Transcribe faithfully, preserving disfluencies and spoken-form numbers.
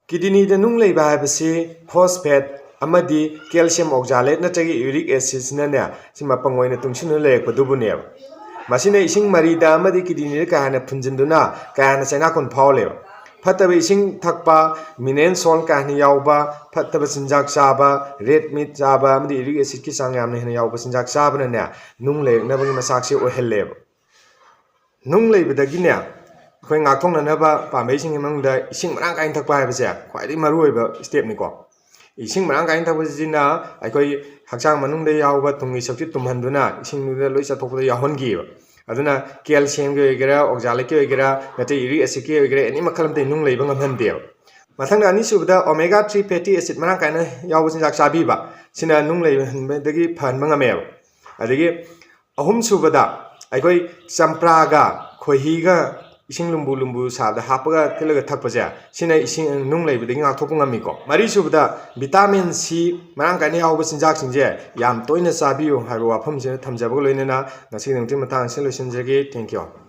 Kidneyꯗ ꯅꯨꯡ ꯂꯩꯕ ꯍꯥꯏꯕꯁꯤ phosphate ꯑꯃꯗꯤ calcium oxalate ꯅꯠꯇ꯭ꯔꯒ uric acidꯁꯤꯅꯅꯦ, ꯁꯤ ꯃꯄꯪ ꯑꯣꯏꯅ ꯇꯨꯡꯁꯤꯟꯗꯨꯅ ꯂꯩꯔꯛꯄꯗꯨꯕꯨꯅꯦꯕ꯫ ꯃꯁꯤꯅ ꯏꯁꯤꯡ ꯃꯔꯤꯗ ꯑꯃꯗꯤ kidneyꯗ ꯀꯥ ꯍꯦꯟꯅ ꯐꯨꯟꯖꯤꯟꯗꯨꯅ ꯀꯥ ꯍꯦꯟꯅ ꯆꯩꯅꯥ ꯀꯨꯟ ꯐꯥꯎꯍꯜꯂꯦꯕ꯫ ꯐꯠꯇꯕ ꯏꯁꯤꯡ ꯊꯛꯄ, mineral salt ꯀꯥ ꯍꯦꯟꯅ ꯌꯥꯎꯕ, ꯐꯠꯇꯕ ꯆꯤꯟꯖꯥꯛ ꯆꯥꯕ, red meat ꯆꯥꯕ ꯑꯃꯗꯤ uric acidꯀꯤ ꯆꯥꯡ ꯌꯥꯝꯅ ꯍꯦꯟꯅ ꯌꯥꯎꯕ ꯆꯤꯟꯖꯥꯛ ꯆꯥꯕꯅꯅꯦ, ꯅꯨꯡ ꯂꯩꯔꯛꯅꯕꯒꯤ ꯃꯆꯥꯛꯁꯦ ꯑꯣꯏꯍꯜꯂꯦꯕ꯫ ꯅꯨꯡ ꯂꯩꯕꯗꯒꯤꯅꯦ, ꯑꯩꯈꯣꯏ ꯉꯥꯛꯊꯣꯛꯅꯅꯕ ꯄꯥꯝꯕꯩꯁꯤꯡꯒꯤ ꯃꯅꯨꯡꯗ ꯏꯁꯤꯡ ꯃꯔꯥꯡ ꯀꯥꯏꯅ ꯊꯛꯄ ꯍꯥꯏꯕꯁꯦ ꯈ꯭ꯋꯥꯏꯗꯒꯤ ꯃꯔꯨꯑꯣꯏꯕ stepꯅꯤꯀꯣ꯫ ꯏꯁꯤꯡ ꯃꯔꯥꯡ ꯀꯥꯏꯅ ꯊꯛꯄꯁꯤꯅ ꯑꯩꯈꯣꯏ ꯍꯛꯆꯥꯡ ꯃꯅꯨꯡꯗ ꯌꯥꯎꯕ ꯊꯨꯝꯒꯤ ꯁꯔꯨꯛꯁꯤ ꯇꯨꯝꯍꯟꯗꯨꯅ ꯏꯁꯤꯡꯗꯨꯗ ꯂꯣꯏ ꯆꯠꯊꯣꯛꯄꯗ ꯌꯥꯎꯍꯟꯈꯤꯑꯕ꯫ ꯑꯗꯨꯅ calciumꯒꯤ ꯑꯣꯏꯒꯦꯔꯥ, oxalateꯀꯤ ꯑꯣꯏꯒꯦꯔꯥ, ꯅꯠꯇ꯭ꯔꯒ uric acidꯀꯤ ꯑꯣꯏꯒꯦꯔꯥ, ꯑꯦꯅꯤ ꯃꯈꯜ ꯑꯃꯗꯒꯤ ꯅꯨꯡ ꯂꯩꯕ ꯉꯝꯍꯟꯗꯦꯕ꯫ ꯃꯊꯪꯗ ꯑꯅꯤꯁꯨꯕꯗ omega three fatty acid ꯃꯔꯥꯡ ꯀꯥꯏꯅ ꯌꯥꯎꯕ ꯆꯤꯟꯖꯥꯛ ꯆꯥꯕꯤꯕ, ꯁꯤꯅ ꯅꯨꯡ ꯂꯩꯍꯟꯕꯗꯒꯤ ꯐꯍꯟꯕ ꯉꯝꯃꯦꯕ꯫ ꯑꯗꯒꯤ ꯑꯍꯨꯝꯁꯨꯕꯗ ꯑꯩꯈꯣꯏ ꯆꯝꯄ꯭ꯔꯥꯒ ꯈꯣꯏꯍꯤꯒ ꯏꯁꯤꯡ ꯂꯨꯝꯕꯨ ꯂꯨꯝꯕꯨ ꯁꯥꯕꯗ ꯍꯥꯞꯄꯒ ꯊꯤꯠꯂꯒ ꯊꯛꯄꯁꯦ, ꯁꯤꯅ ꯏꯁꯤꯡ, ꯅꯨꯡ ꯂꯩꯕꯗꯒꯤ ꯉꯥꯛꯊꯣꯛꯄ ꯉꯝꯃꯤꯀꯣ꯫ ꯃꯔꯤꯁꯨꯕꯗ vitamin C ꯃꯔꯥꯡ ꯀꯥꯏꯅ ꯌꯥꯎꯕ ꯆꯤꯟꯖꯥꯛꯁꯤꯡꯁꯦ ꯌꯥꯝ ꯇꯣꯏꯅ ꯆꯥꯕꯤꯌꯨ ꯍꯥꯏꯕ ꯋꯥꯐꯝꯁꯤꯅ ꯊꯝꯖꯕꯒ ꯂꯣꯏꯅꯅ ꯉꯁꯤꯒꯤꯗꯃꯛꯇꯤ ꯃꯇꯥꯡ ꯑꯁꯤꯗ ꯂꯣꯏꯁꯤꯟꯖꯔꯒꯦ꯫ Thank you꯫